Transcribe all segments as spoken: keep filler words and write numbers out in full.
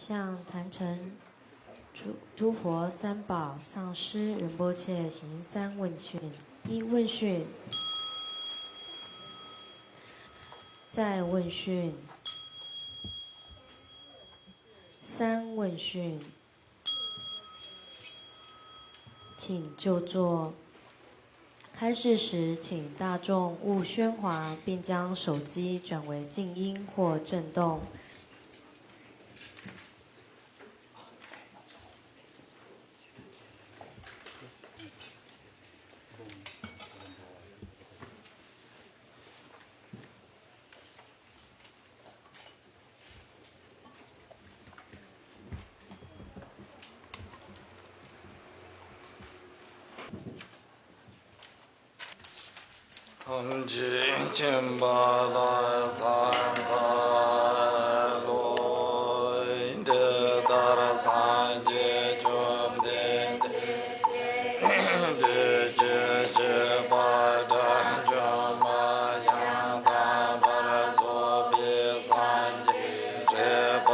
向坛城诸诸佛三宝、上师仁波切行三问讯。一、问讯。再问讯。三问讯。请就坐。开示时，请大众勿喧哗，并将手机转为静音或震动。 ཐམས་ཅད་མཁྱེན་པ་ལ་ཕྱག་འཚལ་ལོ། འདི་ལྟར་སངས་རྒྱས་བཅོམ་ལྡན་འདས་དུས་ཀྱི་བྱེད་པ་དགྲ་བཅོམ་པ་ཡང་དག་པར་རྫོགས་པའི་སངས་རྒྱས་འགྲེལ་པ་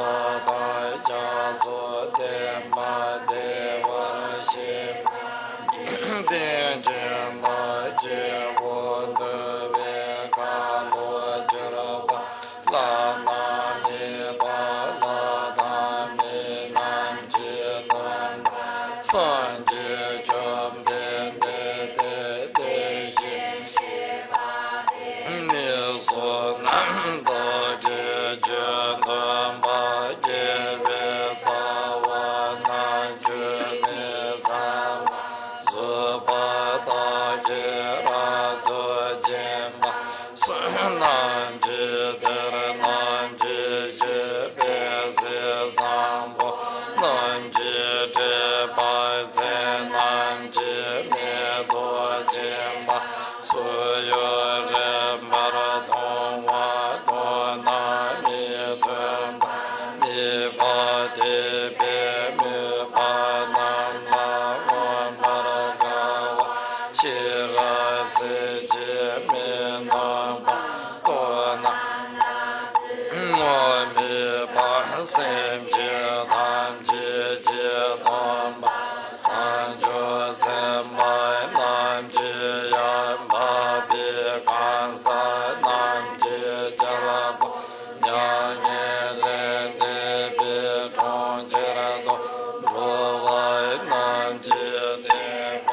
དང་རྒྱ་མཚོ་བསྟན་པ་བདེ་བར་གཤེགས་པ། འཇིག་རྟེན་མཁྱེན་པ་སྐྱེ་བོ་འདུལ་བའི་ཁ་ལོ་སྒྱུར་བ་བླ་ན་མེད་པ་ལྷ་དང་མི་རྣམས་ཀྱི་སྟོན་པ་སངས་རྒྱས་བཅོམ་ལྡན་འདས་དེ་དེ་བཞིན་གཤེགས་པ་དེ་ནི་བསོད་ནམས་དག་གི་རྒྱུ་འདོན་པ་དགེ་བའི་རྩ་བ་རྣམས་རྒྱུན་མི་ཟ་བར་བཟོད་པ་དག་གིས་རབ་ཏུ་བརྒྱན་པ། བསོད་ནམས་ཀྱི་གཏེར་རྣམས་ཀྱི་ཕྱིར་དཔལ་བཟང་པོ་རྣམས་ཀྱི་གྲས་པ། མཚན་རྣམས་ཀྱི་མེ་ཏོག་སྦྱིན་པ། སོག་ཡུལ་རིམ་པར་མཐོང་བ་དང་ནམ་ཡིན་མཐུན་པ། དམིགས་པ་དེས་པའི་དམིགས་པ་རྣམས་ལ་མངོན་པར་དགའ་བ། ཤེས་རབ་སྲིད་ཀྱི་མི་ནུབ་པ། ཁོ་ན་དམིགས་པ་སེམས་ཅན་ཐམས་ཅད་ཀྱི་སྟོན་པ། བྱང་ཆུབ་སེམས་དཔའ་རྣམས་ཀྱི་ཡང་དག་པའི་གང་ཟག་རྣམས་ཀྱི་སྐྱེ་བོ། མྱ་ངན་ལས་འདས་པའི་གྲོང་ཁྱེར་དུ་འགྲོ་བ་རྣམས་ཀྱི་བདེན་པ་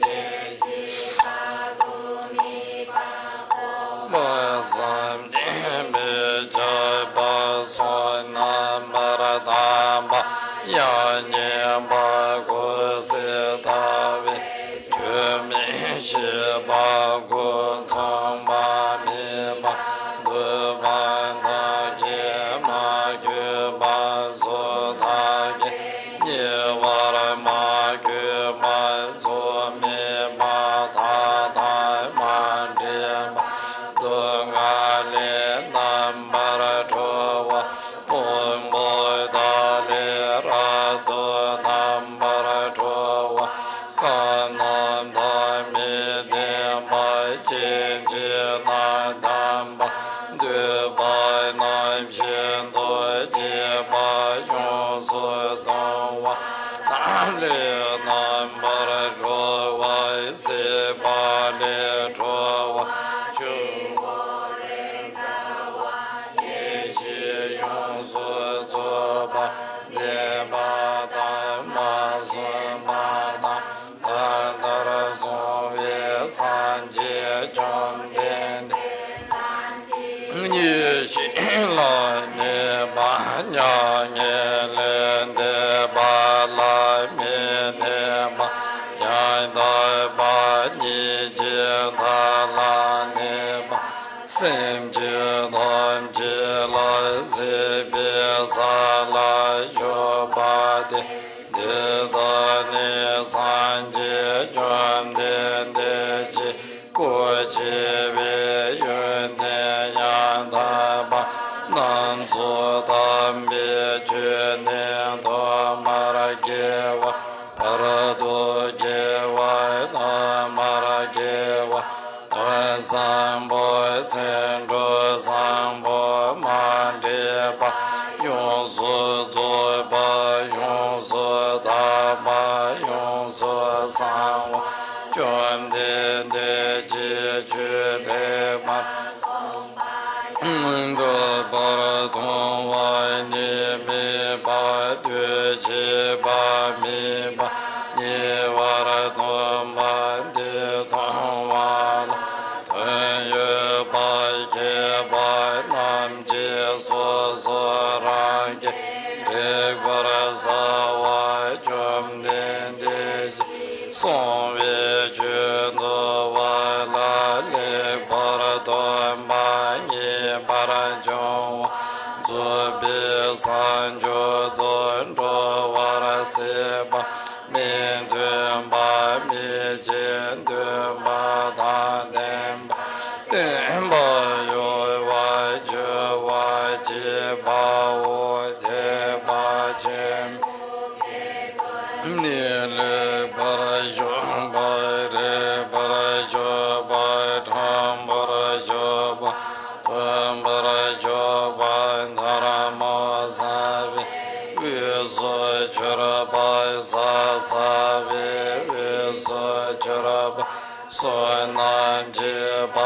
ཡེ་ཤེས་རབ་ཏུ་དམིགས་པ། མ་བསམ་གཏན་མི་ཆགས་པ་བསོད་ནམས་པར་དམ་པ། ཡང་ཉེས་པ་ཀུན་ཟད་ལྟ་བའི། ཆོས་མིན་ཤེས་པ་ཀུན་མཚུངས་པ་མེད་པ། འདོད་པ་དག་གིས་མ་གོས་པ་གཟུགས་དག་གིས། ཉེ་བར་མ་གོས་པ་གཟུགས་མེད་པ། མཐའ་དག་མ་འདྲེས་པ་སྡུག་བསྔལ་ལས་རྣམ་པར་གྲོལ་བ། ཕུང་པོ་དག་ལས་རབ་ཏུ་རྣམ་པར་གྲོལ་བ། ཁམས་རྣམས་དག་མི་ལྡན་པ། སྐྱེ་མཆེད་རྣམས་དག་པ། འདོད་པ་རྣམས་ཤིན་ཏུ་སྐྱེས་པ་ཡོངས་སུ་གདུང་བ། ལས་རྣམ་པར་གྲོལ་བ། སྲེད་པ་ལས་གྲོལ་བ། ཆུང་ངུ་ལས་བྲལ་བ། ཡེ་ཤེས་ཡོངས་སུ་རྫོགས་པ། བདེན་པ་དང་མ་བཟུང་བ་དང་། ད་ལྟར་གསུངས་པའི་སངས་རྒྱས་བཅོམ་ལྡན་འདས། ཡེ་ཤེས་ལ་གནས་པ། མྱ་ངན་ལས་འདས་པ་ལ་མི་གནས་པ། ཡང་དག་པ་ཉིད་ཀྱི་མཐའ་ལ་གནས་པ། སེམས་ཅན་ཐམས་ཅད་ལ་སྲིད་པའི་ས་ལ་བཞུགས་པ་སྟེ། འདི་དག་ནི་སངས་རྒྱས་བཅོམ་ལྡན་འདས་ཀྱི་སྐུ་ཆེ་བའི་ཡོན་ཏན་ཡང་དག་པ་རྣམས་སུ་དམ་པའི་ཆོས་ནི་ཐོག་མར་སྐྱེ་བ། བར་དུ་སྐྱེ་བ་དང་ གསང་བ། བཅོམ་ལྡན་འདས་ཀྱིས་ཆོས་ཐེག་པ་གསུངས་པ་ཡང་། འགྲུབ་པར་མཐོང་བ་ཉིད་མིན་པ། དུས་ཕྱིས་པ་མིན་པ་ཉེ་བར་སྟོན་པ་འདི་མཐོང་བ་ལ། དོན་ཡོད་པ་མཁས་པ་རྣམས་ཀྱིས་སོ་སོ་རང་གིས་རིག་པར་བྱ་བ། བཅོམ་ལྡན་འདས་ཀྱིས་གསུངས་པའི་ཆོས་འདུལ་བ་ལ་ལེགས་པར་སྟོན་པ་ངེས་པར་འབྱུང་བ། རྫོགས་པའི་སངས་རྒྱས་དང་འགྲོ་བར་བྱེད་པ། མི་མཐུན་པ་མི་བརྗེད་མཐུན་པ་དང་ལྡན་པ། བརྟན་པ་ཡོད་པ་རྒྱུ་བ་བྱེད་པའོ། ཐེག་པ་ཆེན་པོ་ནི་ལེགས་པར་ཕྱོགས་པ། རིགས་པར་ཕྱོགས་པ། དྲང་པོར་ཕྱོགས་པ། སྟོན་པར་ཕྱོགས་པ། ཐ་མལ་བྱང་བའི་དབུས་སུ་གྱུར་པ། ས་བྱང་བའི་དབུས་སུ་གྱུར་པ། བསོད་ནམས་བསྐྱེད་པ་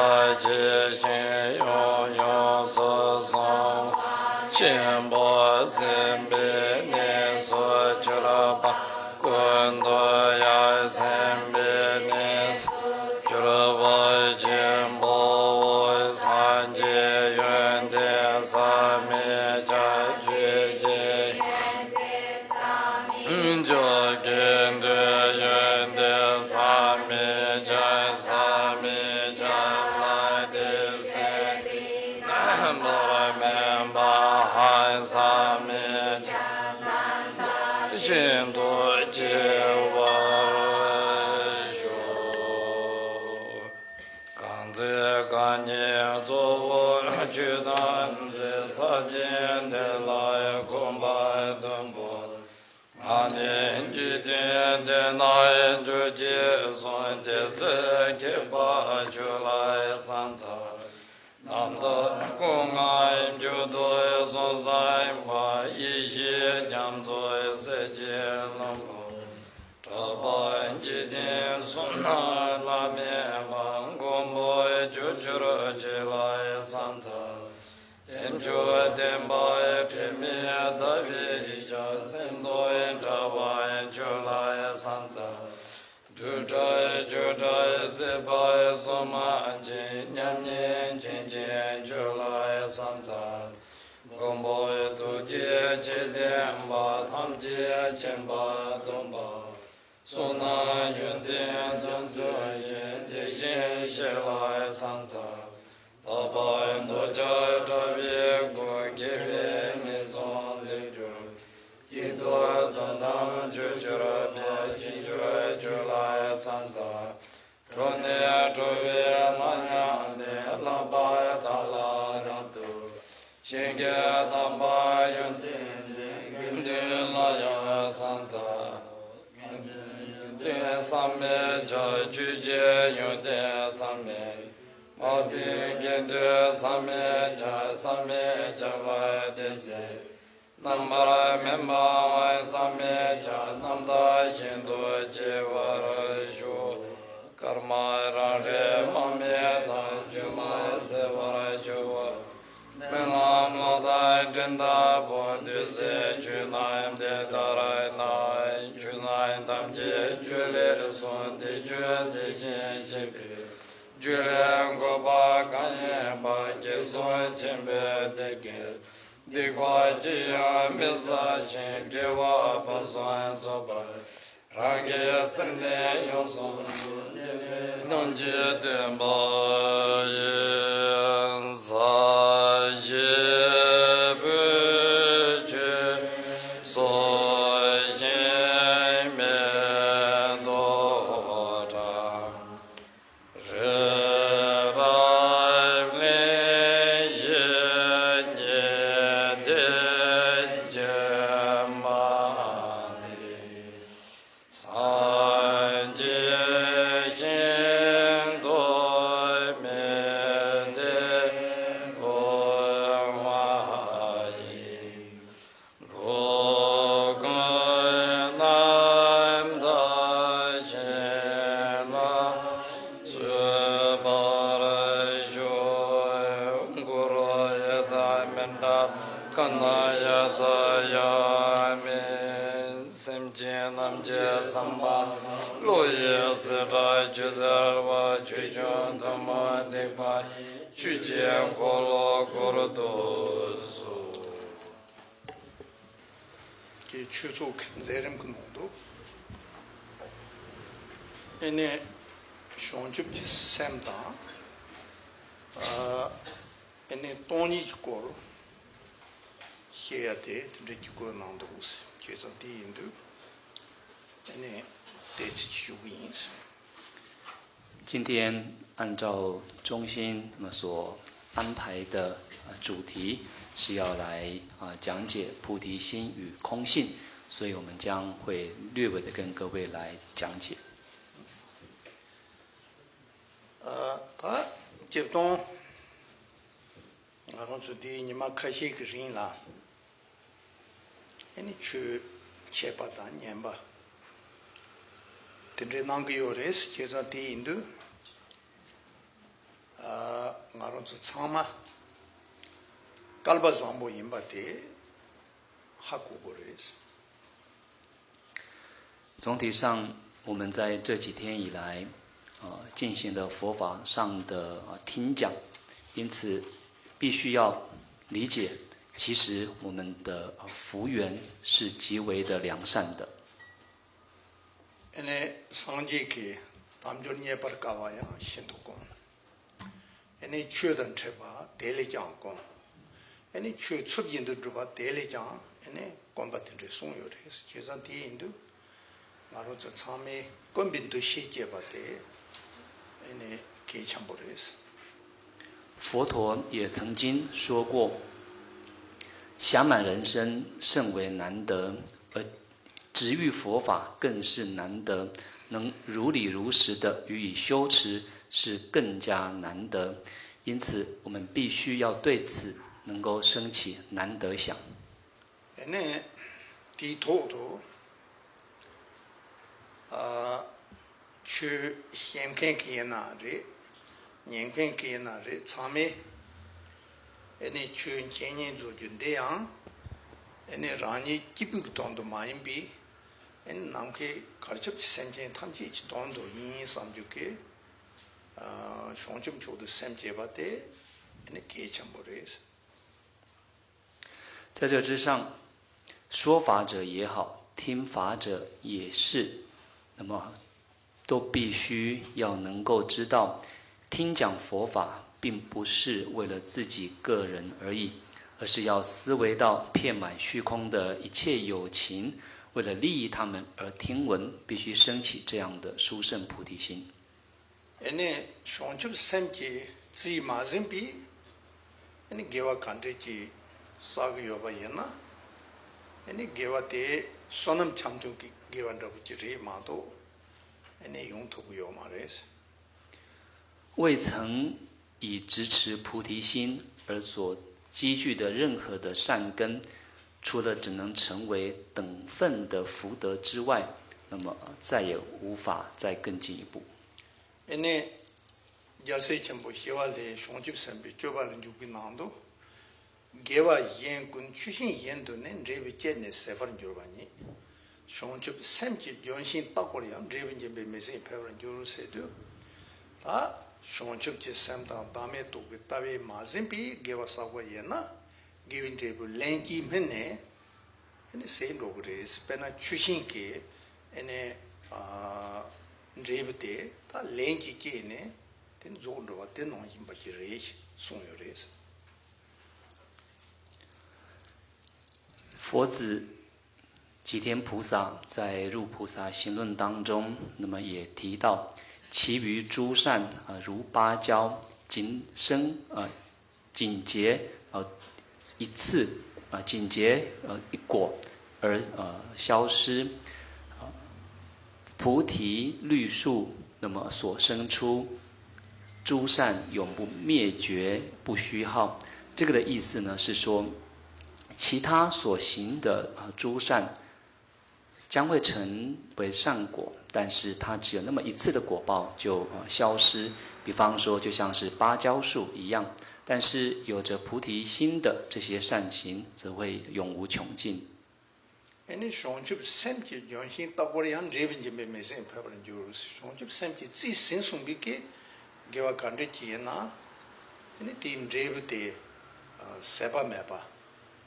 ཆེ་ཞིང་ཡང་ཡོངས་སུ་བཟང་བ། ཆེན་པོ་སེམས་དཔའི་གནས་སུ་གྱུར་པ། ཀུན་ཏུ་ཡར་སེམས་དཔའི་གནས་སུ་གྱུར་པ། ཆེན་པོ་སངས་རྒྱས་ཡོན་ཏན་བསམ་མི་ཁྱབ། ཆོས་ཀྱི་ཡོན་ཏན་བསམ་མི་ཁྱབ། དགེ་འདུན་ཡོན་ཏན་བསམ་མི་ཁྱབ། བསམ་མི་ཁྱབ་ལ་དེ་སྲིད་པའི་རྣམ་པར་སྨིན་པའང་བསམ་མི་ཁྱབ། ཤིན་ཏུ་རྒྱས་པར་ཤོག། གང་ཚེ་རྐང་གཉིས་གཙོ་བོ་ཆོས་ཐམས་ཅད་ཟག་བཅས་དེ་ལ་གོམས་པ་བདུན་པོ། ང་ནི་འཇིག་རྟེན་འདི་ན་འགྱུར་གྱིས་གསུངས། དེ་ཚེ་མཁས་པ་ཁྱོད་ལ་ཕྱག་འཚལ། རྣམ་དག་སྐུ་ལྔ་མཇུག་ཏུ་སོགས་བསམ་པ། ཡེ་ཤེས་རྒྱ་མཚོའི་ཟེར་གྱི་རྣམ་པར་གྲགས་པ། འཇིག་རྟེན་གསུམ་ན་བླ་མེད་པ། མགོན་པོ་ཇོ་ཇོར་ཁྱོད་ལ་ཕྱག་འཚལ། སེམས་མཆོག་ལྡན་པ་དྲི་མེད་ཟླ་བའི་ཞགས། སེམས་རྟོག་བྲལ་བ་ཁྱོད་ལ་ཕྱག་འཚལ། སྒྲུབ་པ་སྤྱོད་པ་སྲིད་པ་གསུམ་མ་མཆིས། མཉམ་ཉིད་མཁྱེན་ཅིང་ཁྱོད་ལ་ཕྱག་འཚལ། མགོན་པོ་ཐུགས་རྗེ་ཆེ་ལྡན་པ། ཐམས་ཅད་མཁྱེན་པ་སྟོན་པ། གསུང་རྣམས་ཡོན་ཏན་ཙམ་ཞིག་བཞིན། དེ་བཞིན་གཤེགས་ལ་ཕྱག་འཚལ། དག་པ་འདོད་ཆགས་བྲལ་བའི་སྐུ། རྒྱལ་བའི་ངན་སོང་འཛིན་གྱུར། སྐྱིད་སྡུག་དོན་དམ་ཆོས་ཕྱིར་འབད། ཞི་འགྱུར་ཁྱོད་ལ་ཕྱག་འཚལ། འགྲོ་ནས་འགྲོ་བའི་སྨྲ་བརྙེས་ཏེ། བསླབ་པ་དག་ལ་རབ་ཏུ་བྱིན་གྱིས་དམ་པ་ཡོན་ཏན་ལྡན། དགེ་འདུན་ལ་ཡང་ཕྱག་འཚལ། དགེ་འདུན་ཡོན་ཏན་བསམ་མི་ཁྱབ། ཆོས་ཀྱི་ཡོན་ཏན་བསམ་མི། འཕགས་པའི་དགེ་འདུན་བསམ་མི་ཁྱབ། བསམ་མི་ཁྱབ་པ་དེ་ཚེ་རྣམ་པར་སྨིན་པའང་བསམ་མི་ཁྱབ། རྣམ་དག་ཤིན་ཏུ་རྒྱས་པར་ཤོག། སྐར་མ་རང་རེ་དམག་མི་དང་། སྒྱུ་མ་སེལ་བར་འགྱུར་བ། སྨོན་ལམ་ལོ་ཟླའི་སྤྲིན་ལྟ་བུ། འདོད་སྲེད་ཆོས་རྣམས་དེ་ལྟར་ན། ཆོས་རྣམས་ཐམས་ཅད་རྒྱུ་ལས་བྱུང་། དེ་ཆོས་དེ་བཞིན་གཤེགས་པའི་རྒྱུད་ལས་བཀོད་པ་གང་ཡིན་པ། དགེ་སོགས་ཆེན་པོའི་སྡེ་བརྒྱད། སྡིག་པ་ཅི་ཡང་མི་བསགས་ཤིང་། དགེ་བ་ཕུན་སུམ་ཚོགས་པར་རང་གི་སེམས་ནི་ཡོངས་སུ་འདུལ། དེ་ནི་སངས་རྒྱས་བསྟན་པ་ཡིན། ས་གཞི་པོད་ཆེན་སོགས་ཞིང་མེ་ཏོག་བཀྲ། རི་རབ་གླིང་བཞི་ཉི་ཟླའི་གྱེན་མ་འདི། སངས་རྒྱས་ཤིན་ཏུ་མི་ ཀ་ན་ཡ་ཐ་ཡ་མེ། སེམས་ཅན་རྣམས་ཀྱི་བསམ་པ་བློ་ཡི་ཟེ་བྲག་ཇི་ལྟར་བ། ཆོས་སྐྱོང་ཐུན་མོང་ཐེག་པ་ཡི། ཆོས་ཀྱི་འཁོར་ལོ་བསྐོར་དུ་གསོལ། ཀྱི་ཆོས་ཚོགས་ཀྱི་མཛད་རིམ་གྱི་ནང་དུ། ཨེ་ནས་བྱང་ཆུབ་ཀྱི་སེམས་དང་། ཨ་ཨེ་ནས་སྟོང་ཉིད་ཀྱི་སྐོར་བཤད་ཡ་དེ་དེ་འདྲའི་གི་སྐོར་གནང་འདུག་ཟེར། བྱས་ཙང་དེ་ཡིན་དུས་ཨེ་ནས་དེ་ཚིག་ཞུ་གི་ཡིན་ཟེར། 今天按照中心那么所安排的呃主题是要来啊讲解菩提心与空性，所以我们将会略微的跟各位来讲解。 ད་སྤྱིར་བཏང་ང་རང་ཚོ་འདིའི་ཉི་མ་ཁ་ཤས་ཀྱི་རིང་ལ་ཨེ་ནི་ཆོས་འཆད་པ་དང་ཉན་པ་དེ་འདྲའི་གནང་གི་ཡོད་རེད། བྱས་ཙང་དེ་ཡིན་དུས་ང་རང་ཚོ་ཚང་མ་སྐལ་པ་བཟང་པོ་ཡིན་པ་དེ་ཧ་གོ་དགོས་རེད། 总体上，我们在这几天以来，呃，进行了佛法上的呃听讲，因此必须要理解，其实我们的呃福缘是极为的良善的。 ཨེ་ནས་སངས་རྒྱས་ཀྱི་དལ་འབྱོར་རྙེད་པར་དཀའ་བ་ཡང་ཤིན་ཏུ་དཀོན། ཨེ་ནས་ཆོས་དང་འཕྲད་པ་དེ་ལས་ཀྱང་དཀོན། ཨེ་ནས་ཆོས་ཚུལ་བཞིན་དུ་སྒྲུབ་པ་དེ་ལས་ཀྱང་ཨེ་ནས་དཀོན་པ་དེ་འདྲ་གསུངས་ཡོད་རེད། བྱས་ཙང་དེ་ཡིན་དུས་ང་རང་ཚོ་ཚང་མས་དཀོན་པའི་འདུ་ཤེས་བསྐྱེད་པ་དེ་ཨེ་ནས་གལ་ཆེན་པོ་རེད། 佛陀也曾经说过，暇满人生甚为难得，而执于佛法更是难得，能如理如实的予以修持是更加难得。因此，我们必须要对此能够升起难得想。 ཨེ་ནས་དེའི་ཐོག་ཏུ་ཨ་ཆོས་བཤད་མཁན་གྱི་ཡིན་ན་རེད། ཉན་མཁན་གྱི་ཡིན་ན་རེད། ཚང་མས་ཨེ་ནས་ཆོས་འཆད་ཉན་བཟོ་རྒྱུ་འདི་ཡང་ཨེ་ནས་རང་ཉིད་སྐྱིད་པོའི་དོན་དུ་མ་ཡིན་པའི་ཨེ་ནས་ནམ་མཁའི་གར་ཁྱབ་ཀྱི་སེམས་ཅན་ཐམས་ཅད་ཀྱི་དོན་དུ་ཡིན་བསམ་རྒྱུ་གི་ཨ་བྱང་ཆུབ་མཆོག་ཏུ་སེམས་བསྐྱེད་པ་དེ་ཨེ་ནས་གལ་ཆེན་པོ་རེད། 在这之上，说法者也好，听法者也是，那么都必须要能够知道，听讲佛法并不是为了自己个人而已，而是要思维到遍满虚空的一切有情，为了利益他们而听闻，必须升起这样的殊胜菩提心。 ཨེ་ནས་བྱང་ཆུབ་སེམས་ཀྱིས་རྩིས་མ་ཟིན་པའི་ཨེ་ནས་དགེ་བ་ག་འདྲས་ཀྱི་བསགས་ཀྱི་ཡོད་པ་ཡིན་ན། ཨེ་ནས་དགེ་བ་དེ་བསོད་ནམས་འཆམ་མཐུན་གྱི་དགེ་བ་འདྲ་པོ་ཅིག་རེད་མ་གཏོགས་ཨེ་ནས་ཡོང་ཐུབ་ཀྱི་ཡོད་མ་རེད། 未曾以直持菩提心而所积聚的任何的善根，除了只能成为等份的福德之外，那么再也无法再更进一步。 ཨེ་ནས་རྒྱལ་སྲས་ཆེན་པོ་ཞི་བ་ལྷའི་བྱང་ཆུབ་སེམས་དཔའི་སྤྱོད་པ་ལ་འཇུག་པའི་ནང་དུ། དགེ་བ་གཞན་ཀུན་ཆུ་ཤིང་བཞིན་དུ་ནི། འབྲས་བུ་སྐྱེས་ནས་ཟད་པར་འགྱུར་བ་ཉིད། བྱང་ཆུབ་སེམས་ཀྱི་ལྗོན་ཤིང་རྟག་པར་ཡང་། འབྲས་བུ་འབྱིན་པའི་མི་ཟད་འཕེལ་བར་འགྱུར་ཟེར་དུས། ད་བྱང་ཆུབ་ཀྱི་སེམས་དང་བདག་མེད་རྟོགས་པའི་ལྟ་བས་མ་ཟིན་པའི་དགེ་བ་བསགས་པ་ཡིན་ན། དགེ་བའི་འབྲས་བུ་ལན་གཅིག་སྨིན་ནས་ཨེ་ནས་ཟད་འགྲོ་གི་རེད། དཔེར་ན་ཆུ་ཤིང་གི་ཨེ་ནས་ཨ་འབྲས་བུ་དེ་ད་ལན་གཅིག་སྐྱེས་ནས་དེ་རྫོགས་འགྲོ་བ་དེ་ནང་བཞིན་པ་ཅིག་རེད་གསུངས་ཡོད་རེད། 佛子吉田菩萨在《入菩萨行论》当中，那么也提到，其余诸善啊，如芭蕉，仅生啊，仅结啊一次啊，仅结呃一果而呃消失。啊，菩提绿树，那么所生出诸善永不灭绝，不虚耗。这个的意思呢是说，其他所行的啊诸善将会成为善果，但是它只有那么一次的果报就啊消失。比方说，就像是芭蕉树一样，但是有着菩提心的这些善行则会永无穷尽。 ཨེ་ནི་བྱང་ཆུབ་སེམས་ཀྱི་ལྗོན་ཤིང་རྟག་པར་ཡང་། འབྲས་བུ་འབྱིན་པའི་མི་ཟད་འཕེལ་བར་འགྱུར། བྱང་ཆུབ་སེམས་ཀྱིས་རྩིས་ཟིན་སོང་བའི་གི་དགེ་བ་ག་འདྲ་ཅིག་ཡིན་ན། ཨེ་ནི་དེའི་འབྲས་བུ་དེ་ཟད་པ་མེད་པ།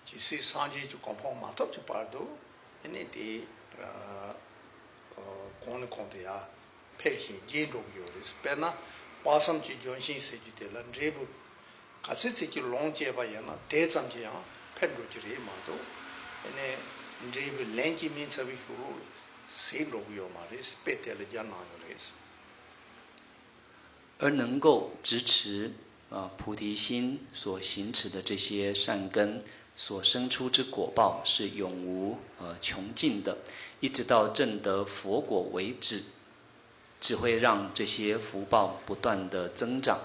ཇི་སྲིད་སངས་རྒྱས་ཀྱི་གོ་འཕང་མ་ཐོབ་ཀྱི་བར་དུ་ཨེ་ནི་དེ་གོང་ནས་གོང་དུ་ཡར་འཕེལ་ཞིང་རྒྱས་འགྲོ་གི་ཡོད་རེད། དཔེར་ན་དཔག་བསམ་གྱི་ལྗོན་ཤིང་ཟེར་རྒྱུ་དེ་ལ་འབྲས་བུ་ག་ཚོད་ཚོད་ཀྱི་ལོངས་སྤྱད་པ་ཡིན་ན་དེ་ཙམ་གྱིས་ཡང་འཕེལ་འགྲོ་རྒྱུ་རེད་མ་གཏོགས། ཨེ་ནས་འབྲས་བུ་ལན་གཅིག་མིན་ཚར་བའི་གཞུག་ལོགས་ལ་ཟད་འགྲོ་གི་ཡོད་མ་རེད། དཔེ་དེ་ལ་སྦྱར་གནང་ཡོད་རེད། 而能够支持啊菩提心所行持的这些善根所生出之果报是永无呃穷尽的，一直到证得佛果为止，只会让这些福报不断的增长。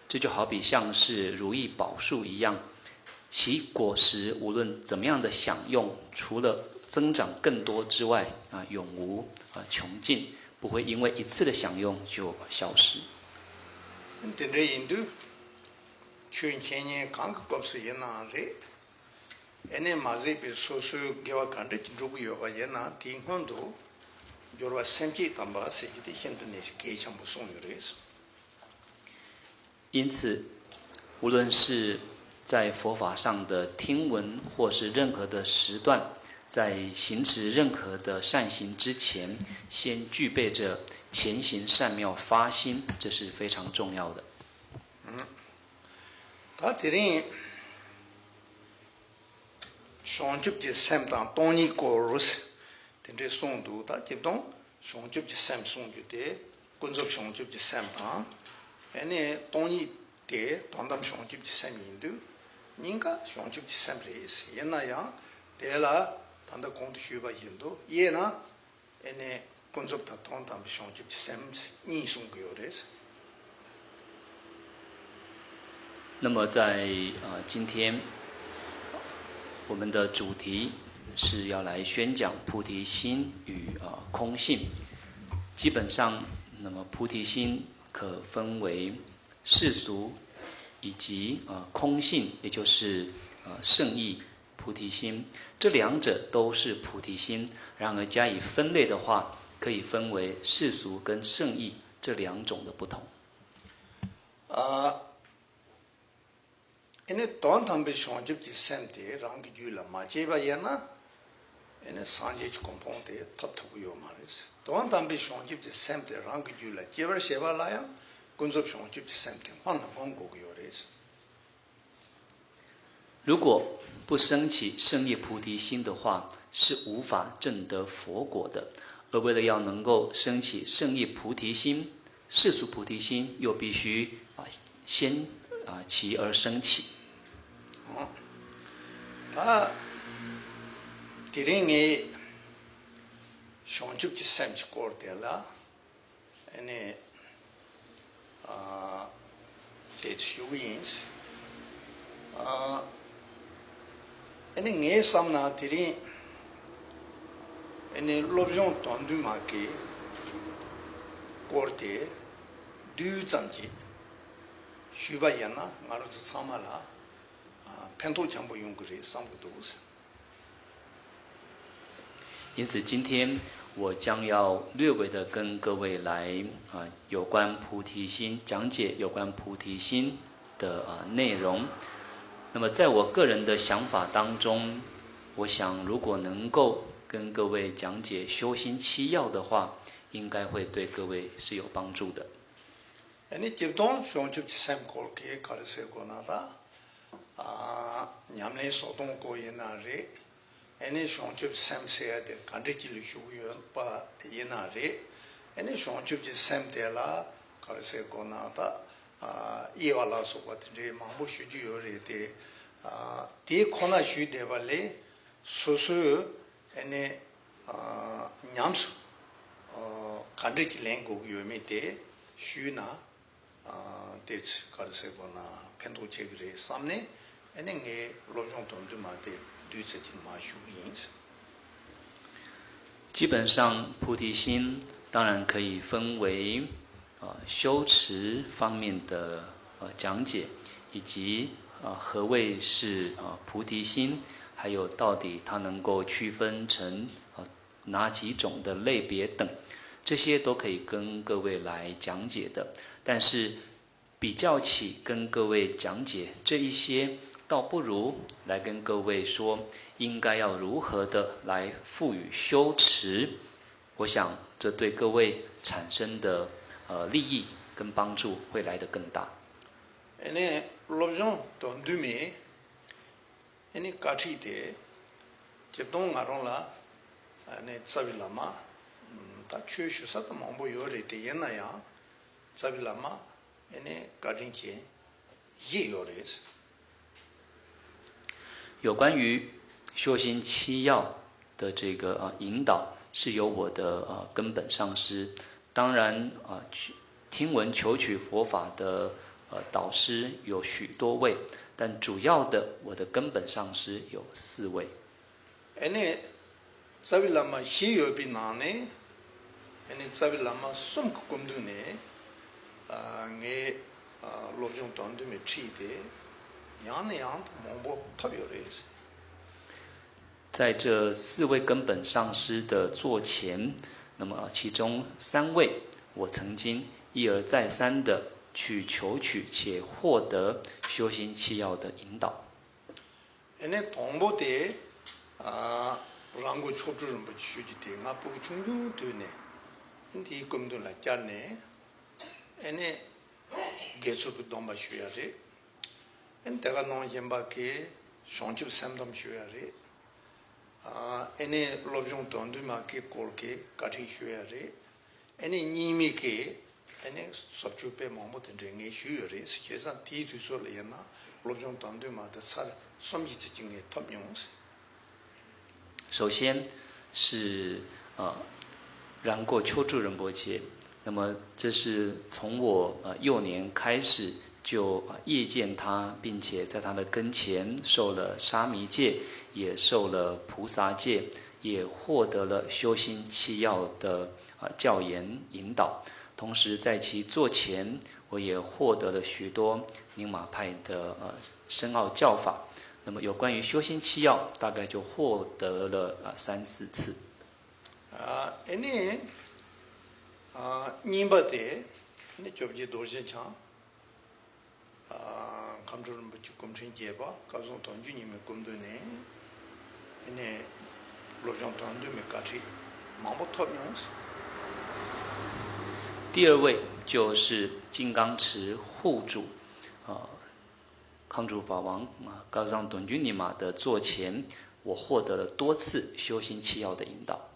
这就好比像是如意宝树一样，其果实无论怎么样的享用，除了增长更多之外啊，永无啊穷尽，不会因为一次的享用就消失。 དེ་འདྲ་ཡིན་དུས་ཆོས་འཆད་ཉན་གང་གི་སྐབས་སུ་ཡིན་ནའང་རེད། ཨེ་ནས་མ་ཟད་པའི་སོ་སོའི་དགེ་བ་ག་འདྲ་ཅིག་སྒྲུབ་ཀྱི་ཡོད་པ་ཡིན་ན་དེའི་སྔོན་དུ་སྦྱོར་བ་སེམས་བསྐྱེད་དམ་པ་ཟེར་རྒྱུ་དེ་ཤིན་ཏུ་ནས་གལ་ཆེན་པོ་གསུངས་ཡོད་རེད། 因此，无论是在佛法上的听闻，或是任何的时段，在行持任何的善行之前，先具备着前行善妙发心，这是非常重要的。 ད་དེ་རིང་བྱང་ཆུབ་ཀྱི་སེམས་དང་སྟོང་ཉིད་སྐོར་དེ་འདྲའི་གསུངས་འདུག་ད་སྤྱིར་བཏང་བྱང་ཆུབ་ཀྱི་སེམས་གསུང་རྒྱུ་དེ་ཀུན་རྫོབ་བྱང་ཆུབ་ཀྱི་སེམས་དང་། ཨེ་ནས་སྟོང་ཉིད་དེ་དོན་དམ་བྱང་ཆུབ་ཀྱི་སེམས་ཡིན་དུས་གཉིས་ཀ་བྱང་ཆུབ་ཀྱི་སེམས་རེད། ཡིན་ན་ཡང་དེ་ལ་ད་ལྟ་གོང་དུ་ཞུས་པ་བཞིན་དུ་དབྱེ་ན། ཨེ་ནས་ཀུན་རྫོབ་དང་དོན་དམ་པའི་བྱང་ཆུབ་ཀྱི་སེམས་གཉིས་གསུང་གི་ཡོད་རེད། 那么在呃今天，我们的主题是要来宣讲菩提心与呃空性。基本上，那么菩提心可分为世俗以及呃空性，也就是呃圣意 菩提心，这两者都是菩提心。然而加以分类的话，可以分为世俗跟圣意这两种的不同。 ཨ་ནི་དོན་དམ་པའི་བྱང་ཆུབ་ཀྱི་སེམས་དེ་རང་གི་རྒྱུད་ལ་མ་སྐྱེས་པ་ཡིན་ན། ཨེ་ནི་སངས་རྒྱས་ཀྱི་གོ་འཕང་དེ་ཐོབ་ཐུབ་ཀྱི་ཡོད་མ་རེད། དོན་དམ་པའི་བྱང་ཆུབ་ཀྱི་སེམས་དེ་རང་གི་རྒྱུད་ལ་སྐྱེ་བར་བྱེད་པ་ལ་ཡང་ཀུན་རྫོབ་བྱང་ཆུབ་ཀྱི་སེམས་དེ་སྔོན་ལ་སྒོམ་དགོས་ཀྱི་ཡོད་རེད། 如果不升起圣意菩提心的话，是无法证得佛果的。而为了要能够升起圣意菩提心，世俗菩提心又必须啊先啊其而升起。 ད་དེ་རིང་ངས་བྱང་ཆུབ་ཀྱི་སེམས་ཀྱི་སྐོར་དེ་ལ་ཨ་ནི་ཨ་དེ་ཞུ་གི་ཡིན། ཨ་ཨ་ནི་ངའི་བསམ་ན་དེ་རིང་ཨ་ནི་སློབ་སྦྱོང་དོན་བདུན་མ་གི་སྐོར་དེ་བསྡུས་ཙམ་ཅིག་ཞུས་པ་ཡིན་ན་ང་རང་ཚོ་ཚང་མ་ལ་ཨ་ཕན་ཐོགས་ཆེན་པོ་ཡོང་གི་རེད་བསམ་གི་འདུག། 因此，今天我将要略微的跟各位来啊，有关菩提心，讲解有关菩提心的啊内容。那么，在我个人的想法当中，我想如果能够跟各位讲解修心七要的话，应该会对各位是有帮助的。 ཨ་ནི་སྤྱིར་བཏང་བྱང་ཆུབ་ཀྱི་སེམས་སྐོར་གྱི་ག་རེ་ཟེར་དགོས་ན་ད། ཨ་ཉམས་ལེན་སོ་སྟོང་སྐོར་ཡིན་ན་རེད། ཨ་ནི་བྱང་ཆུབ་སེམས་ཟེར་ཡ་དེ་ག་འདྲ་ཅིག་ལ་ཞུ་གི་ཡོད་པ་ཡིན་ན་རེད། ཨ་ནི་བྱང་ཆུབ་ཀྱི་སེམས་དེ་ལ་ག་རེ་ཟེར་དགོས་ན་ད། ཨ་དབྱེ་བ་ལ་སོགས་པ་དེ་འདྲའི་མང་པོ་ཞུ་རྒྱུ་ཡོད་རེད་དེ། ཨ་དེ་ཁོ་ན་ཞུས་བསྡད་པ་ལས། སོ་སོས་ཨ་ནི་ཨ་ཉམས་སུ་ཨ་ག་འདྲ་ཅིག་ལེན་དགོས་ཀྱི་ཡོད་མེད་དེ་ཞུས་ན་ཨ་དེ་ཚོ་ག་རེ་ཟེར་དགོས་ན་ཕན་ཐོགས་ཆེ་གི་རེད་བསམ་ནས། ཨ་ནི་ངས་སློབ་སྦྱོང་དོན་བདུན་མ་དེ་བསྡུས་ཚར་གྱིན་མར་ཞུ་གི་ཡིན། 基本上，菩提心当然可以分为啊修持方面的呃讲解，以及呃何谓是呃菩提心，还有到底它能够区分成呃哪几种的类别等，这些都可以跟各位来讲解的。但是比较起跟各位讲解这一些，倒不如来跟各位说应该要如何的来赋予修持。我想这对各位产生的呃利益跟帮助会来得更大。 ཨེ་ནས་སློབ་སྦྱོང་དོན་བདུན་མའི་ཨེ་ནས་བཀའ་ཁྲིད་དེ་སྤྱིར་བཏང་ང་རང་ལ་ཨེ་ནས་རྩ་བའི་བླ་མ་ད་ཆོས་ཞུ་ས་དང་མང་པོ་ཡོད་རེད། དེ་ཡིན་ན་ཡང་རྩ་བའི་བླ་མ་ཨེ་ནས་བཀའ་དྲིན་ཅན་བཞི་ཡོད་རེད། 有关于修心七要的这个呃引导，是由我的呃根本上师，当然啊、呃、听闻求取佛法的呃导师有许多位，但主要的我的根本上师有四位。 ཨེ་ནས་རྩ་བའི་བླ་མ་བཞི་ཡོད་པའི་ནང་ནས་ཨེ་ནས་རྩ་བའི་བླ་མ་གསུམ་གྱི་སྐུ་མདུན་ནས་ངས་སློབ་སྦྱོང་དོན་བདུན་མའི་ཁྲིད་དེ་ཡང་ནས་ཡང་དུ་མང་པོ་ཐོབ་ཡོད་རེད། 在这四位根本上师的座前，那么其中三位，我曾经一而再三的去求取且获得修心七要的引导。 ཨེ་ནས་དང་པོ་དེ་རང་གོ་མཆོག་སྤྲུལ་རིན་པོ་ཆེ་ཞུ་རྒྱུ་དེ་ང་ཕྲུ་གུ་ཆུང་ཆུང་དུས་ནས་དེའི་སྐུ་མདུན་ལ་བཅར་ནས་ཨེ་ནས་དགེ་ཚུལ་གྱི་སྡོམ་པ་ཞུ་ཡ་རེད། ཨེ་ནས་དེ་ག་ནང་བཞིན་པ་གི་བྱང་ཆུབ་སེམས་སྡོམ་ཞུ་ཡ་རེད། ཨེ་ནས་སློབ་སྦྱོང་དོན་བདུན་མ་གི་སྐོར་གྱི་བཀའ་ཁྲིད་ཞུ་ཡ་རེད། ཨེ་ནས་གཉིས་མེད་ཀྱི་ཨེ་ནས་སོབ་ཆུ་དཔེ་མང་པོ་དེ་འདྲས་ངས་ཞུས་ཡོད་རེད། བྱས་ཙང་དེའི་དུས་ཚོད་ལ་ཡིན་ན་སློབ་སྦྱོང་དོན་བདུན་མ་དེ་ཚར་གསུམ་བཞི་ཙམ་ཅིག་ངས་ཐོབ་མྱོང་། 首先是呃，然过求助仁波切。那么这是从我呃幼年开始就呃谒见他，并且在他的跟前受了沙弥戒，也受了菩萨戒，也获得了修心七要的呃教言引导。同时在其座前，我也获得了许多宁玛派的呃深奥教法。那么有关于修心七要，大概就获得了呃三四次。 ཨེ་ནས་གཉིས་པ་དེ་ནི་བཅོ་བརྒྱད་རྡོ་རྗེ་འཆང་། ཁམས་སྤྲུལ་རིན་པོ་ཆེ་སྐུ་ཕྲེང་བརྒྱད་པ་སྐལ་བཟང་དོན་བརྒྱུད་ཉི་མའི་སྐུ་མདུན་ནས་ཨེ་ནས་སློབ་སྦྱོང་དོན་བདུན་མའི་བཀའ་ཁྲིད་མང་པོ་ཐོབ་མྱོང་། 第二位就是金刚持护主，呃，康主法王啊，高藏顿君尼玛的座前，我获得了多次修心契要的引导。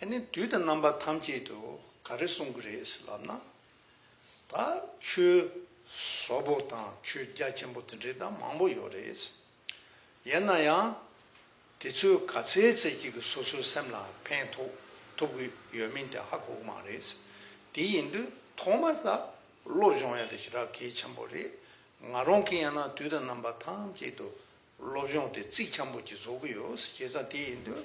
ཨེ་ནས་དུས་དང་རྣམ་པ་ཐམས་ཅད་དུ་ག་རེ་གསུང་གི་རེད་ལབ་ན། ད་ཆོས་ཟབ་པོ་དང་ཆོས་རྒྱ་ཆེན་པོ་དེ་འདྲའི་དང་མང་པོ་ཡོད་རེད། ཡིན་ན་ཡང་དེ་ཚོས་ག་ཚད་ཚད་ཅིག་གིས་སོ་སོའི་སེམས་ལ་ཕན་ཐོགས་ཐུབ་ཀྱི་ཡོད་མིན་དེ་ཧ་གོ་གི་མ་རེད། དེ་ཡིན་དུས་ཐོག་མར་ད་སློབ་སྦྱོང་ཡ་དེ་ཞེ་དྲག་གལ་ཆེན་པོ་རེད། ང་རང་གིས་ཡང་ན་དུས་དང་རྣམ་པ་ཐམས་ཅད་དུ་སློབ་སྦྱོང་དེ་གཙིགས་ཆེན་པོ་ཅིག་བཟོ་གི་ཡོད། བྱས་ཙང་དེ་ཡིན་དུས་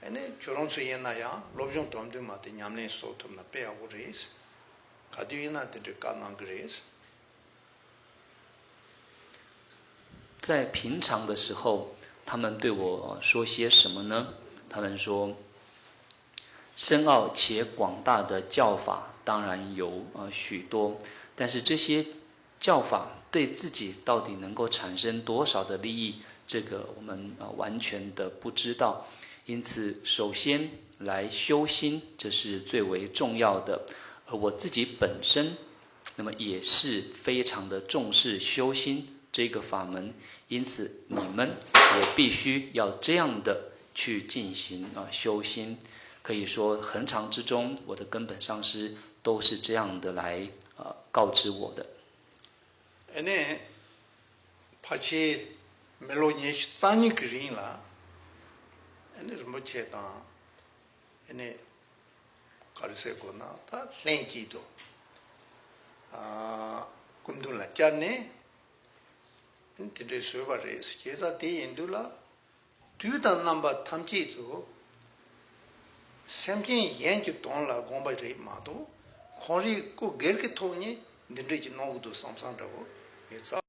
ཨ་ནི་ཁྱོད་རང་ཚོ་ཡིན་ན་ཡང་སློབ་སྦྱོང་དོན་བདུན་མ་དེ་ཉམས་ལེན་བཟོ་ཐུབ་ན་དཔེ་ཡག་པོ་རེད། ག་དུས་ཡིན་ན་དེ་འདྲའི་བཀའ་གནང་གི་རེད། 在平常的时候，他们对我说些什么呢？他们说，深奥且广大的教法当然有呃许多，但是这些教法对自己到底能够产生多少的利益，这个我们呃完全的不知道。因此，首先来修心，这是最为重要的。而我自己本身，那么也是非常的重视修心这个法门，因此你们也必须要这样的去进行啊修心。可以说，恒常之中，我的根本上师都是这样的来啊告知我的。 ཨེ་ནས་ཕལ་ཆེར་མི་ལོ་ཉི་ཤུ་རྩ་གཉིས་ཀྱི་རིང་ལ་ཨེ་ནས་རིན་པོ་ཆེ་དང་ཨེ་ནས་ག་རེ་ཟེར་དགོས་ན་ད་ལྷན་ཅིག་ཏུ་སྐུ་མདུན་ལ་བཅར་ནས་ཨེ་ནས་དེ་འདྲའི་བཟོས་པ་རེད། བྱས་ཙང་དེ་ཡིན་དུས་ལ། དུས་དང་རྣམ་པ་ཐམས་ཅད་དུ་སེམས་ཅན་གཞན་གྱི་དོན་ལ་དགོངས་པ་རེད་མ་གཏོགས་ཁོང་རའི་སྐུ་སྒེར་གྱི་ཐོག་ནས་འདི་འདྲས་ཀྱི་གནང་གི་འདུག་བསམ་བསམ་འདྲ་བོ་ གི་རྩ་